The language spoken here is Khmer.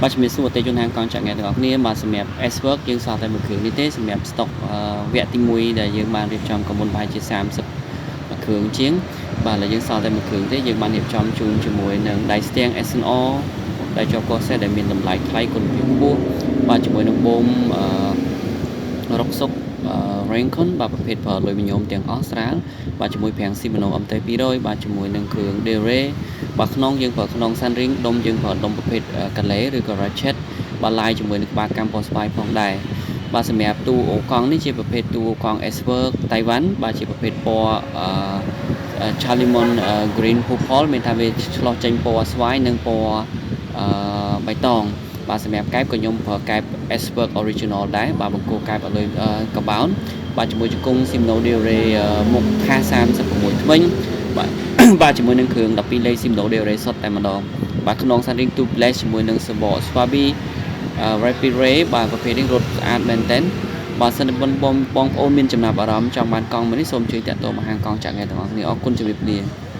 បាទជំរាបសួរអតិថិជនហាងកង់ចាក់ងាទាំងអស់គ្នាបាទសម្រាប់ S-Work យើងសល់តែមួយគ្រឿងនេះទេសម្រាប់ stock វគ្គទី1ដែលយើងបានរៀបចំក៏មុនប្រហែលជា30មួយគ្រឿងជាងបាទឥឡូវយើងសល់តែមួយគ្រឿងទេយើងបានរៀបចំជូនជាមួយនឹងដៃស្ទៀង SNR ដែលជាប់កសេដែលមានតម្លៃថ្លៃគុណភាពខ្ពស់បាទជាមួយនឹងបូមអឺរកសុក Rancon បាទប្រភេទប្រើលុយមីញ៉ូមទាំងអស់ស្រាលបាទជាមួយប្រាំង Shimano MT 200បាទជាមួយនឹងគ្រឿង Dere បាទខ្នងយើងប្រើខ្នង Sunring ដុំយើងប្រើដុំប្រភេទកាឡេឬក៏ Ratchet បាទឡាយជាមួយនឹងក្បាលកម្មពណ៌ស្វាយផងដែរបាទសម្រាប់ទូអូកង់នេះជាប្រភេទទូអូកង់ S-Work តៃវ៉ាន់បាទជាប្រភេទពណ៌អឺ Charlemont Green Purple មានថាវាឆ្លុះចេញពណ៌ស្វាយនិងពណ៌អឺបៃតងបាទសម្រាប់កែបក៏ខ្ញុំប្រើកែប S-Work Original ដែរបាទបង្គោលកែបអលុយកាបោនបាទជាមួយជង្គង់ Shimano Dere មុខខា36ធ្មេញបាទបាទជាមួយនឹងគ្រឿង12លេខ Shimano Dere សុទ្ធតែម្ដងបាទខ្នង Sunring Tubeless ជាមួយនឹងសបក Swabi Rapid Ray បាទប្រភេទនេះរត់ស្អាតមែនទែនបាទសិនបងបងប្អូនមានចំណាប់អារម្មណ៍ចង់បានកង់មួយនេះសូមជួយតាក់ទងមកហាងកង់ចាក់ងាទាំងអស់គ្នាអរគុណជម្រាបលា។